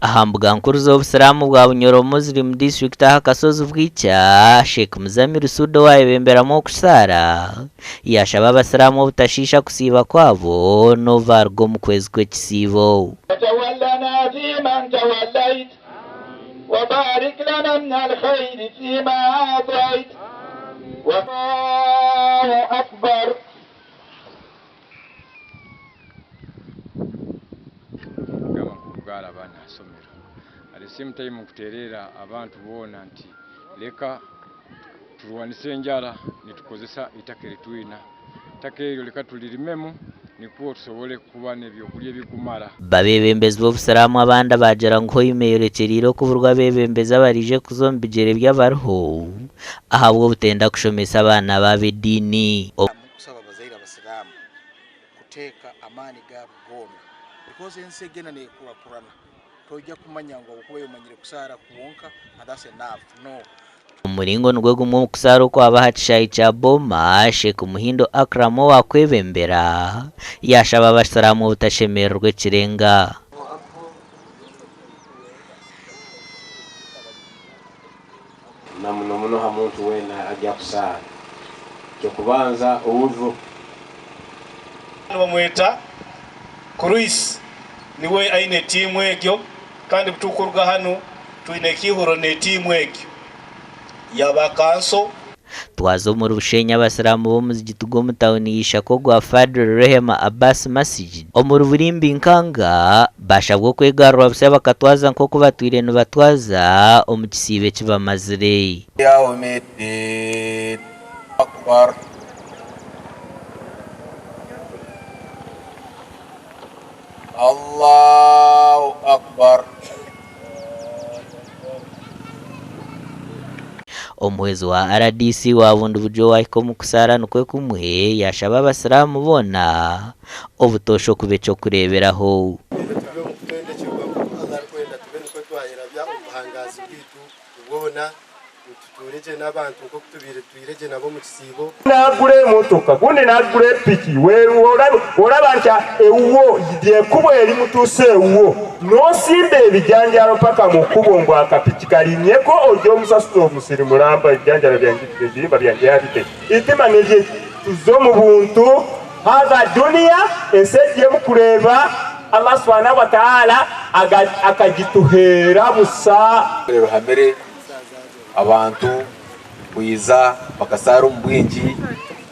Aha mbuga nkuru z'obusiraamu bwa Bunyoro Muslim District aha kashozi Bwikya, Sheikh Muzamiru Suuda owayebemberamu okusaara, yaashaba abasiraamu obutashiisha kusiiba kwabo n'obu baaruga omu kwezi kw'ekisiibo. Gaba nkokugaara abaana aha isomero. At the same time nkuteerera abantu boona nti leka turwanise enjara nitukozesa eitaka eri twina. Eitaka eryo leka turirimemu nikwo tusobole kuba n'ebyokurya ebirikumara. Abeebembezi b'obusiraamu abandi abaagira ngu Hoima eyorekyereire okuburwa abeebembezi abaraije kuza omu bigyere by'abariho ahabw'obutenda kushomesa abaana baabo ediini. Kusaba abazaire abasiraamu kuteeka amaani gaabo goona because ensi egenda nekurakurana toija kumanya ngu ahabw'okuba iwe omanyire kusaara kwonka and that's enough no. Omu muringo nigwo gumwe omu kusaara okwaba aha kishaayi kya Boma, Sheikh Muhindo Akram owaakwebembera yaashaba abasiraamu obutashemererwa ekirenga. Na muno muno ha muntu weena agya kusaara. Eky'okubanza, Wudhu. Nibamweta Chris niwe aine tiimu egyo kandi kutukuruga hanu twine ekiihuro n'etiimu egyo yaba kanso. Twaza omuri Bushenyi abasiraamu b'omuzigiti gw'omu tauni ya Ishaka ogwa Fadril Rehema Abbas Masjid omuri Burimbi Nkanga Baashabwa okwegarura busya bakatwaza nk'oku batwire nibatwaza omu kisiibo eki bamazire. Omuhwezi wa rdc wa Bundibugyo owahika omu kusaara nikwo kumwe yaashaba abasiraamu boona obutoosha okuba eky'okureeberaho. Obwe turi omu kutendekyerwa nk'oku Allah arikwenda tube nikwo twayerabya omu buhangaazi bwaitu bwona, ngu tutuure gye n'abantu nk'oku tubaire tutwire gye nabo omu kisiibo. Nagura emotoka, gundi nagura epiki, oraba nti ewuwo lyekubo erimutuusa ewuwo, nosimba ebijanjaalo paka mu kkubo mbu akapiki kalinyeko oje omusasuze omusiri mulamba ebijanjaalo byangye ebirimba byangye yabite. Eitima neryeki? Tuze omu buntu. Haza dunia, ensi egi emukureeba, Allah subhanahu wa ta'ala akagituheera busa. Ruhamire abantu kwiza bakasaara omu bwingi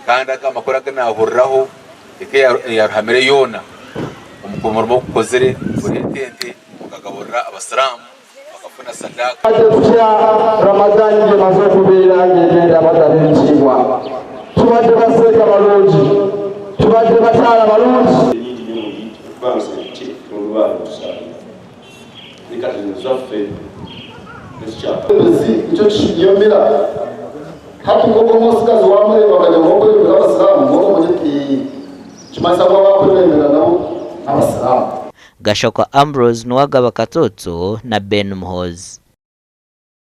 kandi aga amakuru agu naahuriraho eka eya Ruhamire yoona omurimo ogu gukozire kureeta ente mukagaburira abasiraamu bakafuna sadaaka. Tubadde tutya Ramadan gyemaze okubeera ng'egenda abagaba ebitiibwa? Tubadde baseeka balungi? Tubadde bakyala balungi? Nyingi nnyo mu Nikyo kishunyomera hati nk'oku omutsigazi wamureeba akamanya ngu okwebembera abasiraamu mbwenu omanye oti nikimanyisa ngu abu arikwebembera nabo n'abasiraamu. Gashakwa Ambrose Nuwagaba Katsotso na Ben Muhoozi.